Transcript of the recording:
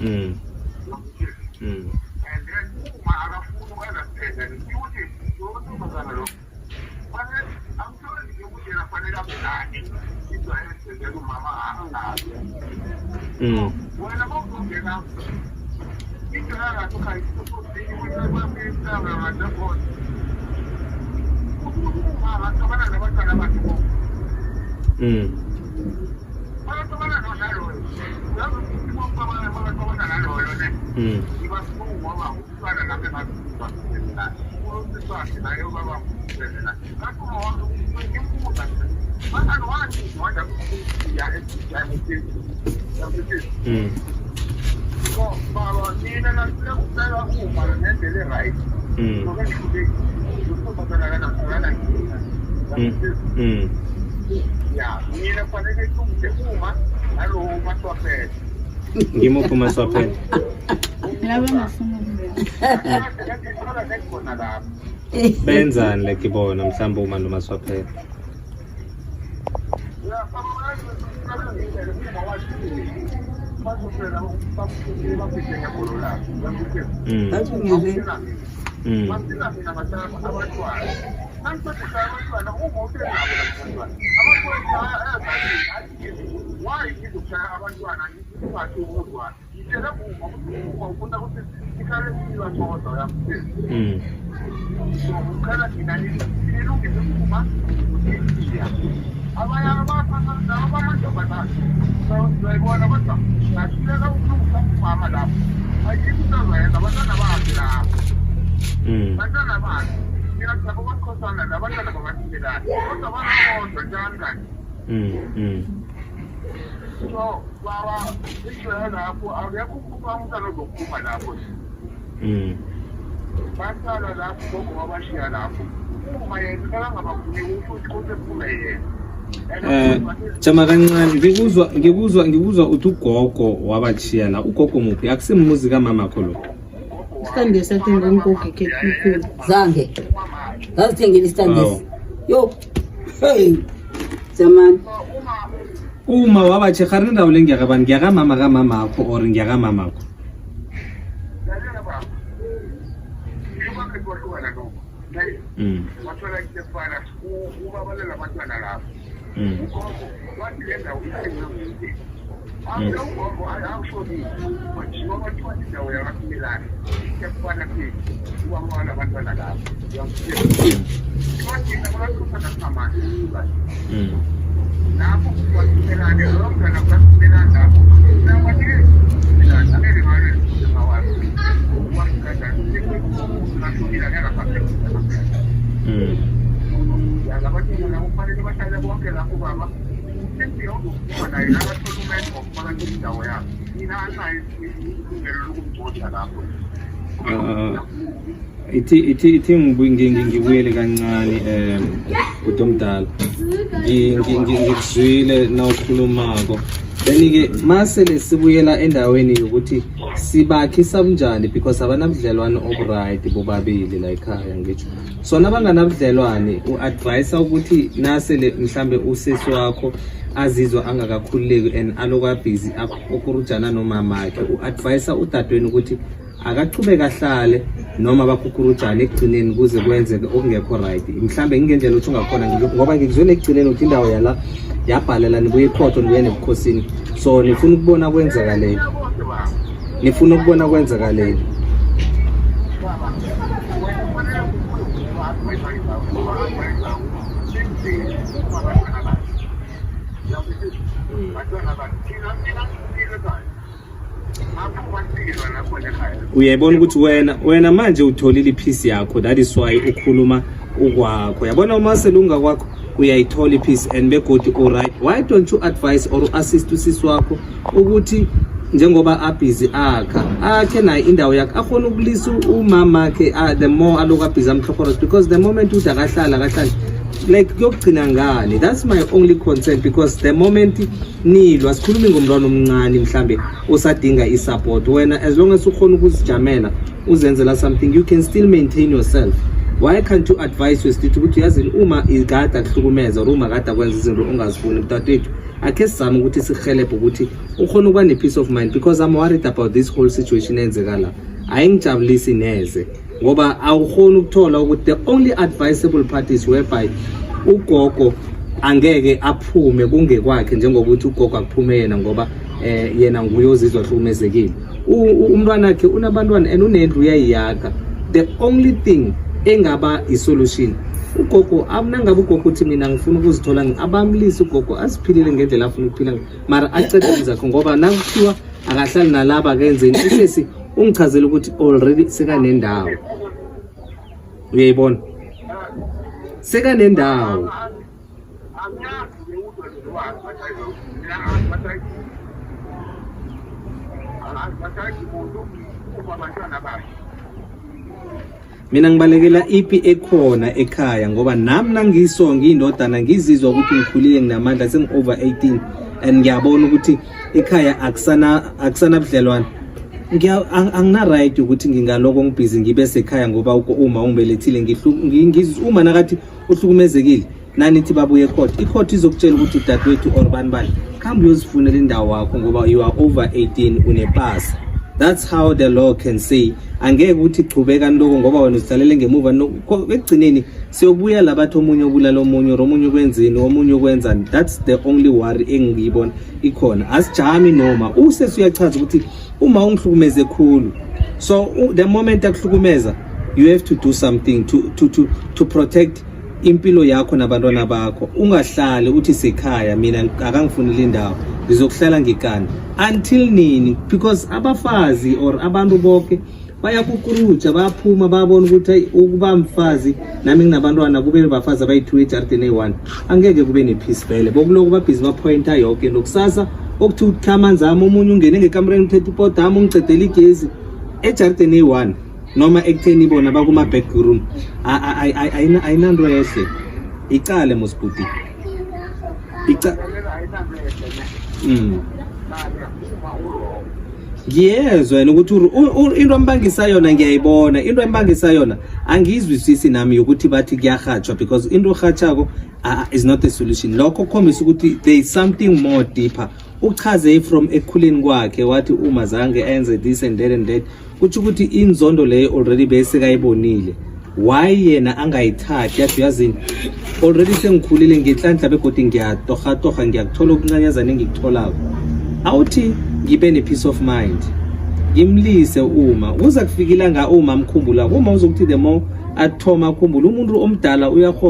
And then uma akafuni uku-understand ukuthi lo ntombazana lo fanele angitholi nje ukuthi yena fanele abe nani into ayenzele umama angazi. Wena mawuzongena into yalapho khona umama axabana nabantwana bakhe bonke. Baxabana naloyo, uyazi ukuthi baxabana naloyo ne iba buhlungu ngoba umntwana nami engazi wakhe naye ubaba ngathi uma wami ngimbuza mangani wathi wanda ya. So baba, mina ngifuna ukucela uma ngendlela e-right. Ngoba ngihlulekile untombazana akanankinga. Ya, mina kufanele ilungise uma nalowo umaswaphela. Ngimuphi umaswaphela? Laba bangafuni ukungena. Khona lapho. Benzani like bona mhlawumbe uma nomaswaphela? Ya, Bathi ngizwe. Basila mina ngatshela abantwana, nangiqedisa abantwana uma usenabo labantwana amaphoyisa ezathi why ngizokushaya abantwana ungathi umuzwana ngitshele uma ukuthi uma ufuna ukuthi sihlale silwa sodwa, uyamsiza. So ngicela thina nilungise uma iya abanye laba bamantombazane uyayibona, kodwa ngahluleka ukulungisa umama lapho, ayikho into azoyenza, abantwana bakhe lapho. Bantwana bakhe mina ngizabo bakhosana labantwana bangathulelani kodwa banabodwa njani kanje? So baba, indlela lapho akekho umntwana ozophuma lapho. Basala lapho, gogo wabashiya lapho, uma yena bekangabafuni ukuthi kuthi kuphume yena. Jama kancane, ngikuzwa uthi ugogo wabachiya la. Ugogo muphi? Akusimuzi kamamakho lo? Isitandi sathenga umgogo ekhethemkhulu. Zange ngazithengela isitandesi. Awu. Yo, hey zamani. Uma wabachiya gare indawo le ngiyakabani? Ngiyakamama kamamakho or ngiyakamamakho? Lalela baba, njengoba ngikwahlukana lokho, wathola into efana ubabalela abantwana lapho. Ugogo wathi le ndawo ithengwe nguye. Lo ugogo awushonile, kwathiwa kwathiwa indawo yakaSimelane efana phethu ubaba walabantwana lapho, uyamtshela bathina nasingamandla lapho kwaSimelane, loyo mntwana kwaSimelane lapho nabathi angeke ngabe mawazi washonile, angeke asaphethe. Labantwana labo kufanele bahlale bonke lapho baba. Sengiya uzokhuluma naye nakathola umendo makathola indawo yakhe, mina anayo ilungelo lokumgcosha lapho. Ithi ngibuyele kancane bhuti omdala. Ngikuzwile nawukhulumako. Then ke masele sibuyela endaweni yokuthi sibakhisa bunjani, because abanabudlelwane obu-right bobabili la ekhaya, ngitsho. So nabanganabudlelwane, u-advise ukuthi nasele mhlambe usisi wakho azizwa angakakhululeki and aloku abhizi okurujana nomamakhe, u-advise udadweni ukuthi akachubeke ahlale noma bakhukhurujane ekugcineni kuze kwenzeke okungekho right? Mhlambe ngingendlela uthi ungakhona ngoba ngikuzwele ekugcineni ukuthi indawo yala yabhalela nibuye ekhotho, nibuye nebukhosini, so nifuna ukubona kwenzeka leyo, nifuna ukubona kwenzeka leyo. Baba, wena kufanele abantwana bakhe, abantwana bakhe thina mina ngile ekhaya ngapho kwasilwa nakhona ekhaya. Uyayibona ukuthi wena manje utholile i-peace yakho, that is why ukhuluma ukwakho. Yabona, uma selunga kwakho uyayithola i-peace and begodi u-right. Why don't you advise or assist usisi wakho ukuthi njengoba abhizi akha akhe naye indawo yakhe, akhona ukulisa umamakhe, the more aloku abhizi amhlohoros? Because the moment uthi akahlala akahlali, like kuyokugcina ngani? That's my only concern, because the moment nilwa, sikhulumi ngomntwana omncane mhlambe usadinga i-support. Wena, as long as ukhona ukuzijamela, uzenzela something, you can still maintain yourself. Why can't you advise your sister ukuthi, yazini, uma ikade akuhlukumeza or uma kade akwenza izinto ongazifuni, mntatwethu? Akhe sizame ukuthi sihelebhe ukuthi ukhona ukuba ne-peace of mind, because I'm worried about this whole situation eyenzeka la. Ayingijabulisi neze, ngoba awukhoni ukuthola ukuthi the only advisable part is whereby ugogo angeke aphume kungekwakhe, njengokuthi ugogo akuphume yena, ngoba yena nguye ozizwa hlukumezekile. Umntwana wakhe unabantwana and unendlu, uyayiyakha. The only thing engaba i-solution, ugogo nangabe ugogo uthi, "Mina ngifuna ukuzithola," abamlise ugogo aziphilele ngendlela afuna ukuphila, mara acede zakho, ngoba nakuthiwa akahlali nalaba akenzeni. Usesi ungichazela ukuthi already sekanendawo, uyayibona, sekanendawo. Angiyazi ukuthi mina angi-advertise muntu uma abantwana bakhe. Mina ngibalekela ipi ekhona ekhaya, ngoba nami nangiso ngiyindodana, ngizizwa ukuthi ngikhulile, nginamandla, sengi-over 18, and ngiyabona ukuthi ekhaya akusana budlelwane. Angina-right ukuthi ngingaloko ngibhizi ngibe sekhaya, ngoba uma ungibelethile uma nakathi uhlukumezekile, nanithi babuye ecourt, icourt izokutshela ukuthi udadewethu or bani bani, khambe uyozifunela indawo wakho, ngoba you are over 18, unepasa. That's how the law can say. Angeke ukuthi chubeka niloko, ngoba wena uzihlalele ngemuva. Ekugcineni siyobuya labathi omunye obulala omunye or omunye ukwenzini, omunye ukwenzani. That's the only worry engiyibona ikhona. Asijami noma usesi uyachaza ukuthi uma ungihlukumeze khulu. So the moment akuhlukumeza, you have to do something to protect impilo yakho nabantwana bakho. Ungahlali uthi sekhaya, mina akangifuneli indawo, ngizokuhlala ngikani until nini? Because abafazi or abantu bonke bayakukuruja, bayaphuma, bayabona ukuthi hayi, ukuba mfazi nami nginabantwana, kube bafazi abayi-two ejardini eyi-one, angeke kube ne-peace vele. Bokuloku babhizi baphoyinta yoke into. Kusasa okuthi ukukha amanzi ami, omunye ungene ngekamereni, uthethe ipoto ami, ungicedela igezi ejardini eyi-one, noma ekutheni bona bakuma-back room. Ayinanto ehle. Icale mosibhuti ica. Ngiyezwa yena ukuthi into ambangisa yona, ngiyayibona into embangisa yona, angiyizwisisi nami yokuthi bathi kuyahatshwa, because into ohatshako is not a solution. Lokho kukhombisa ukuthi there is something more deeper. Uchaze from ekukhuleni kwakhe, wathi uma zange enze this and that and that, kutsho ukuthi inzondo leyo already bese kayibonile. Why yena angayithathi yathi, "Uyazini, already sengikhulile, nginhlanhla begodi ngiyatohatoha, ngiyakuthola okuncanyazana engikutholako, awuthi ngibe ne-peace of mind, ngimlise uma kuza kufika ilanga uma mkhumbula?" Uma uzokuthi the more athoma akhumbula, umuntu omdala uyahona.